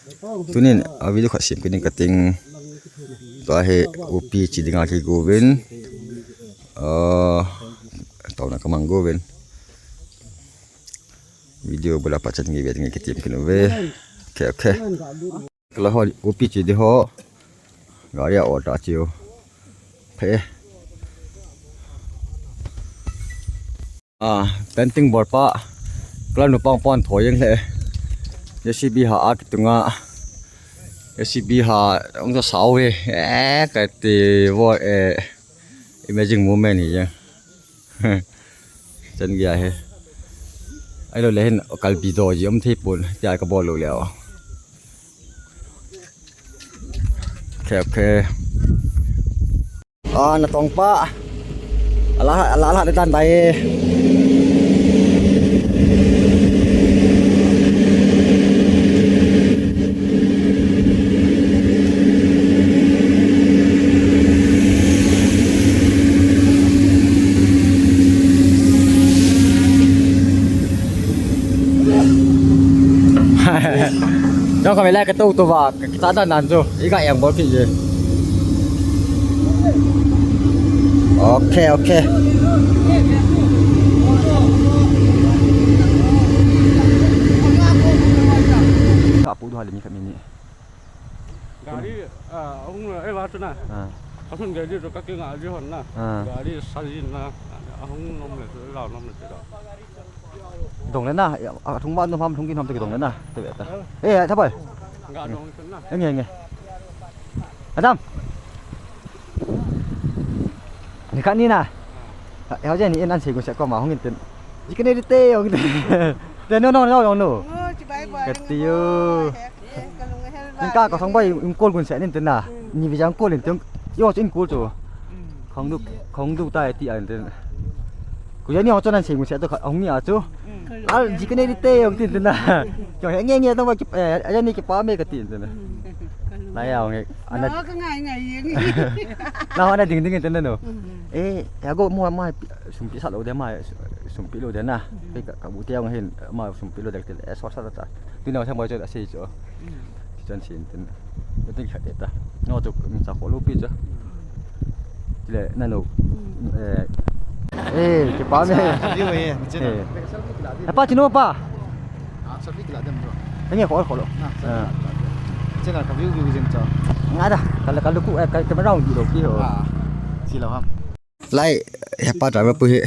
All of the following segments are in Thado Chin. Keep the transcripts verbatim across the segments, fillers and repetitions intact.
Tunin a video khat sem kit ding kating. Tua hi upi chi dinga kigo uvin. Ah, taona kamang go uvin. Video bula pachat ngi ve ding kitim kin uve. Okay, okay. Kala ho upi chi di ho. Gari a order chiu. Phe. Ah, painting bol pa. Kala nu pang pon thoi jeng le. J C B ha a kitunga. J C B ha ong sa sao ve. Eh, kati vo eh. Amazing moment hi jeng. Chan gei ahi. Ahilou le hin kalbi do ji um thei pon, tia kabol lou leh. Okay, okay. Ah, natong pa. Ala, ala, ala, dan dai. Jong kami lai ka tou tou va, ka, ka ta nan chu. I ka yang bol ki je. Okay, okay. Ka pu du ha le mi ka mi ni. Gari, ah, ahung le, eh, va chu na. Ah. Ka hun gari chu ka kinga ji hon na. Ah. Gari sa ji na. Ahung nom le chu, lao nom le chu. Dong le na, a thung ba nom ham thung kin ham te dong le na. Te ve ta. Eh, tha bai. Ga dong chu na. Enge, enge. Adam. Ni khat ni na. Ah. Hao je ni en an se gu se ko ma hung in ten. Ji ke ne te hung in ten. Te no, no, no, no, no. Oh, chibai bai. Ka ti yo. Ning ka ka song bai in kol gun se nin ten na. Ni vi jang kol in ten. Yo chu in kol chu. Khong du, khong du tai ti an ten. Ku ya ni ho chu nan se gun se to ka hung ni a chu. Al ji ke ne te hung tin ten na. Yo nge nge to ba ki, eh, ya ni ki pa me ka ti ten na. Na ya nge. Ana ka ngai ngai ye nge. Na ana ding ding ten na no. Eh, ya go mo ma sumpi sa lou de ma, sumpi lou de na. Ka, ka bu te hung hin ma sumpi lou de te. Eh, so sa ta. Tuni a thang bai chu a sei chu. Chan sin tin. Tin khat ta. No chu min sa kho lu pi chu. Chule na no. Eh. Eh, ke pa me. Sa, sa, view eh, mi channel. Eh. Pa chino pa. Ah, sa view la dem bro. Nge kho kho lo. Na, sa view la dem. Channel ka view view jing chu. Nga da, ka la ka lu ku, eh, ka, ka ma rong di lo ki ho. Ah. Si lo ham. Lai, he pa driver pu hi.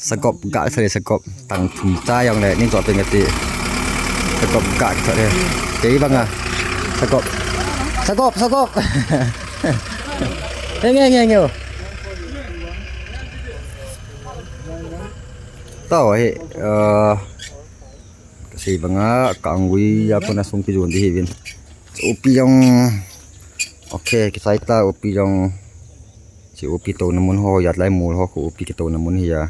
Sakop ga thare sakop tang thum ta jong le ning to pe ngati. Sakop ga thare. Kei banga. Sakop. Sakop, sakop. Nge, nge, nge, nge. Tao hi, uh, Ka sei banga, ka angui a kona sung kijon di hi vin. Upi jong, okay, kisai ta upi jong. Si upi touna mun ho, jat lai mol ho, khu upi kitouna mun hi a.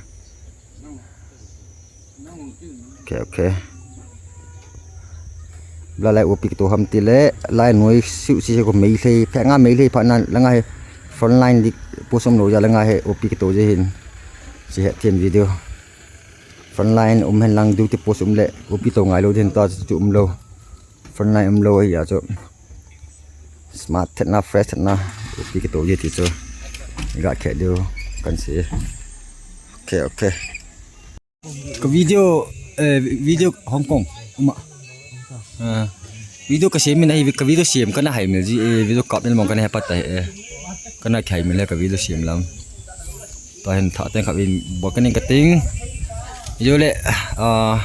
Okay, okay. Bla lai upi kito ham ti le, lai noi siu si ko mei lhei, phe nga mei lhei pha na, la nga he front line dik post um lo ja la nga he upi kito je hin. Si he thiam video. Frontline um hen lang duty post um le, upi to ngai lo din ta chu um lo. Frontline um lo ahi a chu. Smart thet na, fresh thet na, upi kito ye ti chu. Ga khe diu, kan si. Okay, okay. Ka video, eh, video Hong Kong, uma. Ah, video ka sem in ahi, ka video sem kana hai mil ji, eh, video kap in mong kana he pat ahi, eh. Kana khai mil he ka video sem lam. Tua hin tha teng khat in bol kaning kating. Jole, ah,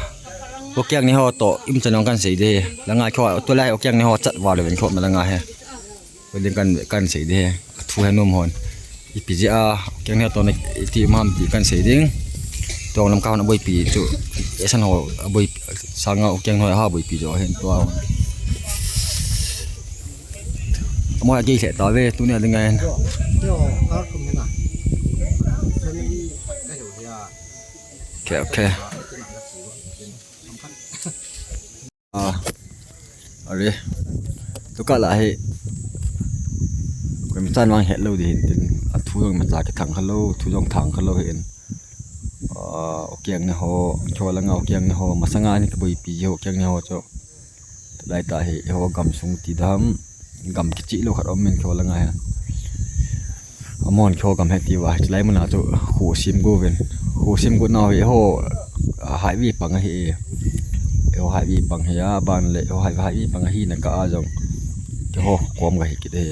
Okiang ni ho to im chanong kan sei de. Langa kho to lai Okiang ni ho chat va le ven kho ma langa he. Ko ding kan kan sei de. Thu he nom hon. Ipi ji a Okiang ni ho to na ti mam ti kan sei ding. Tong lam ka hon boi pi chu. Esan ho boi sanga Okiang ho ha boi pi jo hen to. Amo a gei se ta ve tu ne ding ngai. Okay, okay. Ah, are. Tu ka la he. Ko mi tan wang het lo di hin tin. A thu jong ma cha ke thang kha lo, thu jong thang kha lo hin. Ah, Okiang ni ho, cho la nga Okiang ni ho, masanga ni ka boi pi jo Okiang ni ho cho. Lai ta hi, eiho gam sung ti dam, gam kichih lou khat um in kho la ngai ha. Amon kho gam he ti va, chilai mun a chu kho sim go ven. Kho sim go nau hi, eiho, a, highway pang ahi. Eiho highway pang hi a, ban le, eiho highway, highway pang ahi na ka a jong. Eiho kom ga hi kit e.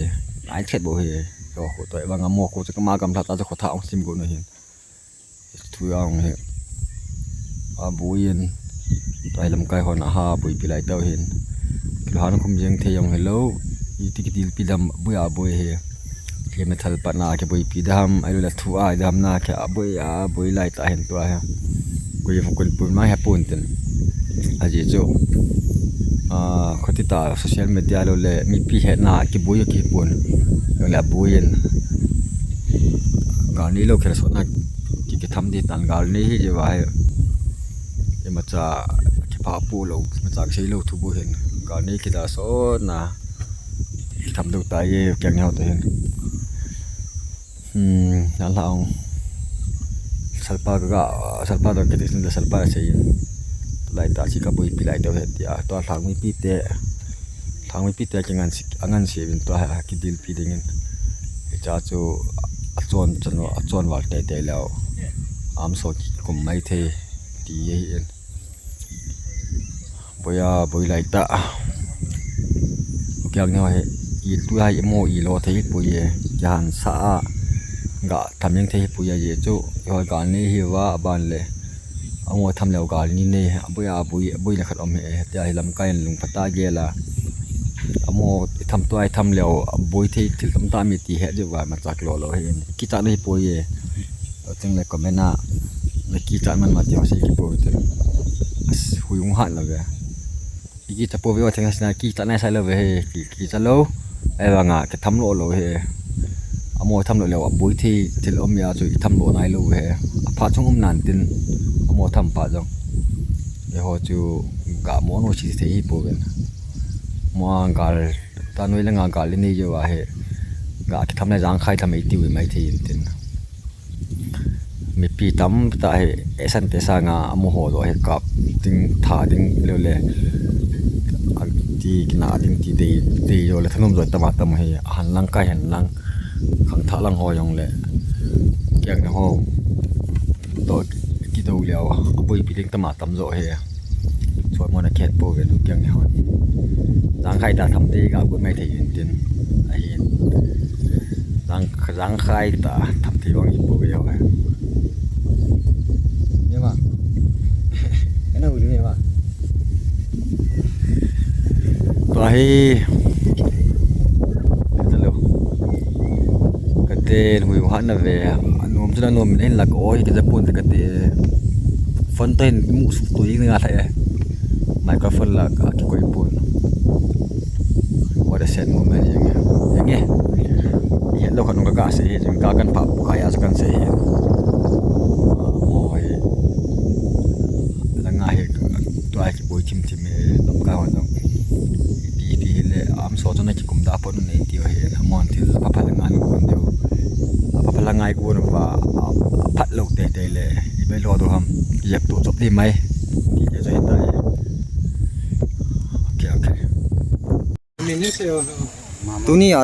Ai chet bo hi, eiho kho to, vang amo kho chu ka ma gam tha ta chu kho tha ong sim go no hin. Thu a hung hi. A buin. Tua hi lamkai hon a ha buipi lai tau hin. Kilhan khum jeng thei jong hilou. Iti kidilpi dam bui a bui hi. Hi methal pat na kibuipi dam. Ai lo la thu a dam na ki a bui a bui lai ta hin tua hi. Kui fung kun pun mai ha pun tin. Aji chu. A, khoti ta social media lo le mipi he na kibui kipun. Lo le buin. Gal nei lou khel sotna ki, kitham di tan gal nei hi jeh a hi. Imacha kipha pu lou, imacha kisei lou thu bu hin. Gal nei kida sotna kitham dou ta ye kiang neo ta hin. Hmm, na la ong. Salpa ka, salpa to kiti sin da salpa sei in. Lai ta chi ka buipi lai to he tia. To lhang mipi te. Lhang mipi te ki ngan si, a ngan si vin to ha kidilpi ding in. Hicha chu a chon chan a chon val tei tei leo. Am so ki kum mai thei ti ye hi in. Boi a, boi lai ta. Kiang neo hi, i tu a hi mo i lo thei pui e. Kihan sa a. Ga tham jeng thei pui a ye chu. Yo gal nei hi va ban le. Amo tham leo gal ni nei, a bui a bui, a bui na khat om he, tia hi lamkai in lung phat a gel a. Amo tham tua hi tham leo, a bui thei thil tam ta mi ti he jeh a machak lo lo hi in. Kichat na hi poi e. Cheng le comment a, na kichat man ma ti ho sei ki poi te. As, hui hung hat lo ve. I kicha po ve o theng sina kicha nai sai lo ve he, ki, kicha lo. Ai vang a, kitham lo lo he. Amo tham lo leo, a bui thei thil om ya chu i tham lo nai lo ve he. A pha chung um nan tin, amo tham pa jong. Eiho chu ga mo no si thei hi po ven. Mo a gal, ta noi le nga gal le nei jo a he. Ga kitham le jang khai tham i ti ve mai thei in tin. Mipi tam ta hi, esan te sanga, amo ho jo hi kap ding, tha ding, lo le, a ti kina ding ti dei, dei jo le, thanom jo tam a tam hi, a han lang kai han lang, khang tha lang ho jong le, kiang ne ho, to ki do leo, a buipi ding tam a tam jo hi. Chua mo na khet po ve nu kiang ni hon. Jang khai ta tham te ga gu mai thei in tin. Ahin. Jang, jang khai ta tham te bang i po ve ho. Ni ma. Kana u ni ma. Tua hi. Hello. Kate hui hat na ve. Anom chu na nom in la ko hi ka japun te kate. Phone to hin mu su tu ing nga thai. Microphone la ka ki koi pun. What a sad moment yang. Yang e. Ye lo kan ka ka se he jing ka kan pa pu ka ya kan se he. Oi. La nga he tua ki boi thim thim he. Lam ka hon dong. Ti ti le am so to na ki kum da pon nei ti he. Mon ti la pa pa la nga ni kon deu. La pa pa la ngai kon va. Phat lo te te le. I be lo do ham. Yep to chop di mai. Ti te so hi ta he. Okay, okay. Tuni a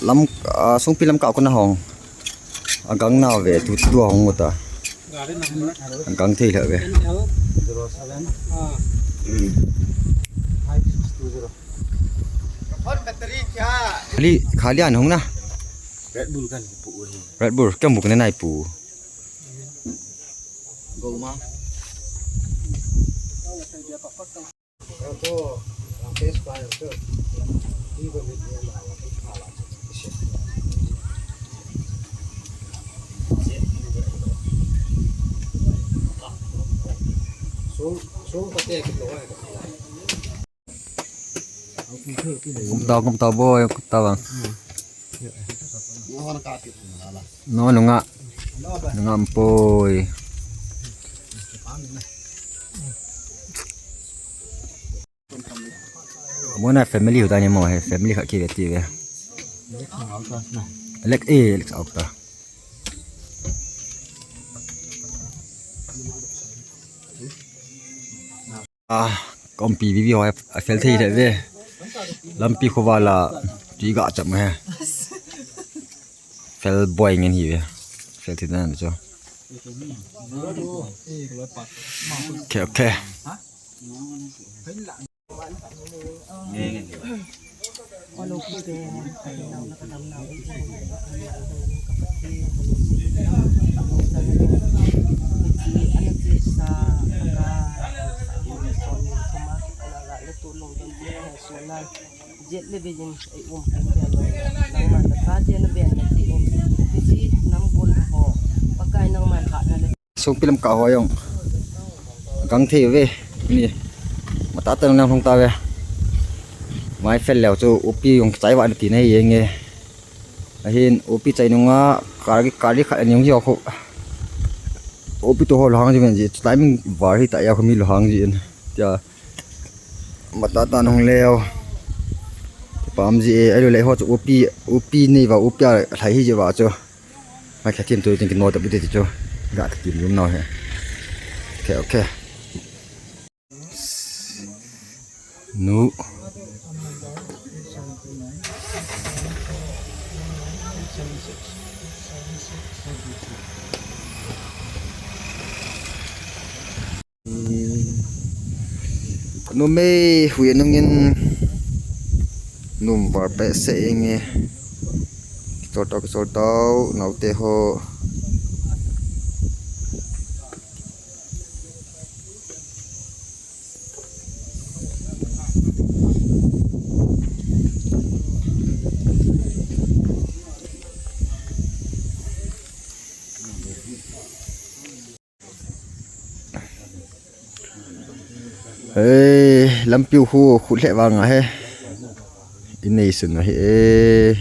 lam, a, sungpi lam ka kona hong. A gang na ve tu tu hong ta. A gang thei le ve. Khali, khali an hong na. Red Bull kan pu he. Red Bull, kem buk ne nai pu. Go ma. Kum tau, kum tau boy, kum tau bang. No, nunga. Nunga mpoi. Mo na family uta ni mo he, family kha ki ti ve. Alex, eh, Alex auta. Ah, Kompi vivi ho a fel thei le ve. Lampi khuva la tui ga cham he. Fel boi ngen hi ve. Fel thei dan chu. Okay, okay. Sungpi lam ka ho jong gang thei ve. Ni. Matata nang hung ta ve. Mai fel leo chu upi jong chai va na ti nei yenge. Ahin upi chai nunga kari kari khat ani jong jo khu. Upi to ho lo hang ji men ji. Timing var hi ta ya khu mi lo hang ji en. Tia. Matata nung leo. Pam ji e, ai lo le ho chu upi, upi nei va, upi a lai hi ji va chu. Mai kha thim tu tin kin mo ta bu ti chu. Ga ka kim lum nau he. Okay, okay. Nu. Numei hui nungin num var pe se inge. Kichol tau, kichol tau, naute ho. Hei, lampi u khu khu le vang a he. Inei sun a he e.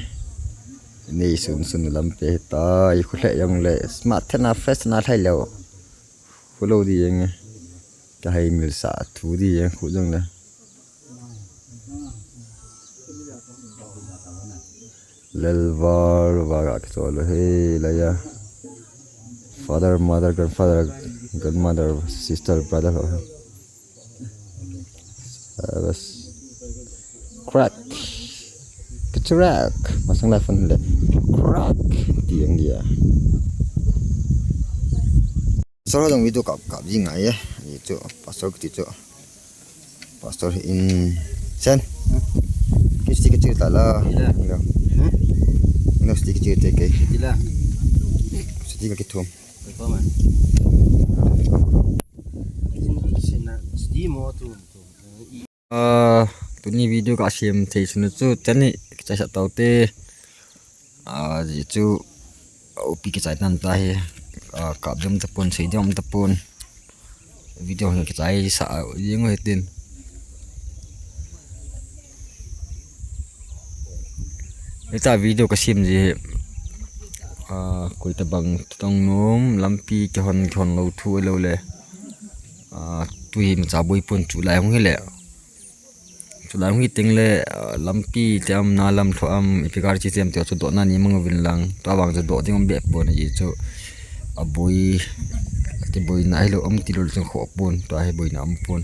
Inei sun sun lampi he ta, i khu le jong le smart thena fresh na lai leo. Khu lo di jeng e. Ka hei mil sa thu di jeng khu jong le. Lelvar, var a kichol lo he, laya. Father, mother, grandfather, grandmother, sister, brother, ho. Ah, bas. Crack. Kachrak. Masang lai phone le. Crack. Ti ang dia. Pastor ho jong video kap, kap ji ngai e. Ni chu, pastor kiti chu. Pastor in. Sen. Kisti kisti ta la. Ila. Ila. Hmm? Ila sti kisti te ke. Ila. Sti ka kithum. Ito man. In sina sti mo tu. Ah, tuni video ka sem thei sunu chu chani kichai sa tau te. Ah, ji chu, ah, upi kichai tan ta hi. Ah, kap jom ta pon, sei jom ta pon. Video hi kichai sa, ah, jing u hitin. Hita video ka sem ji hi. Ah, koi ta bang tong nom, lampi kihon, kihon lo thu lo le. Ah, tu hi macha boi pon chu lai hung hi le. Chulai hung hi teng le, ah, lampi te am na lam tho am, ipi kar chi te am te chu dohna nei mang uvin lang. Tua vang chu doh ding um bep pon ahi chu. A boi, a ti boina hi lo um ti lo chung kho pon, tua hi boina um pon.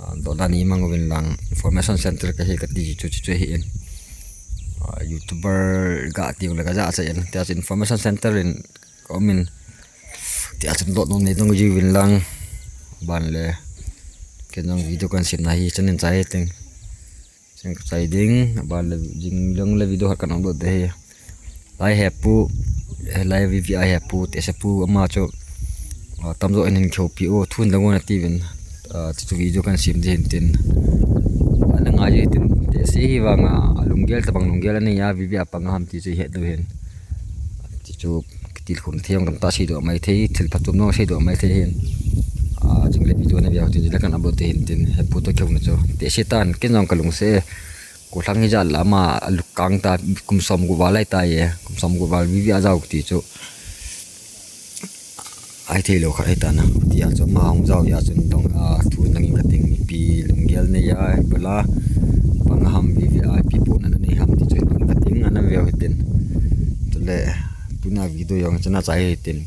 Ah, dohna nei mang uvin lang. Information center ka hi ka ti chu chu chu hi in. Ah, YouTuber ga ti le ka ja cha in. Tia chu information center in Ka um in. Tia chun dot nom nei dong jiu vin lang. Ban le. Ken jong video kan sem na hi chan in chai teng. Chen ka chai ding. Ban le jing lang le video khat kan upload de hi. Lai hepu. Lai V V I hepu. Te sepu ama chu. Ah, tamjo in hin kho pi o thun dang na ti vin. Ah, ti chu video kan sem de hin tin. Ana ngai je tin. Te se hi vang a lunggel tabang lunggel ani a V V I a pang ham ti chu het do hin. Ti chu kitilkhum thei jong tamtah seidoh mai thei, thil phatchom jong seidoh mai thei hin. Ah, jing le video na veu tin, jing le kan upload thei hin tin, hepu toh kihou na chu. Te se tan, ken jong ka lungset e, ko lhang hi jat la ama, a lukang ta, kum som gup val lai ta e, kum som gup val V V I a jao ti chu. Ai thei lou khat hi ta na, ti a chu ama hung jao a chun dong, ah, thu nangin ka ting mipi lunggel nei a, bala, pang ham V V I P po na nei ham ti chu nangin ka ting, ana veu hi tin. Tule, tuna video jong chana chai hi tin.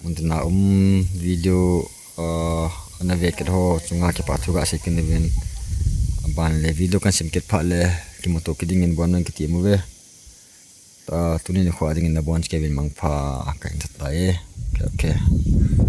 Mun tina um video, ah, Ana ve kit ho chunga kipa thu kasei kit uvin. Aban le video kasim kit phat le kimuto kit dingin bon nang kiti mu ve. Ta tuni nikho dingin nabon cheh uvin mangpha kahin thattai. Okay, okay.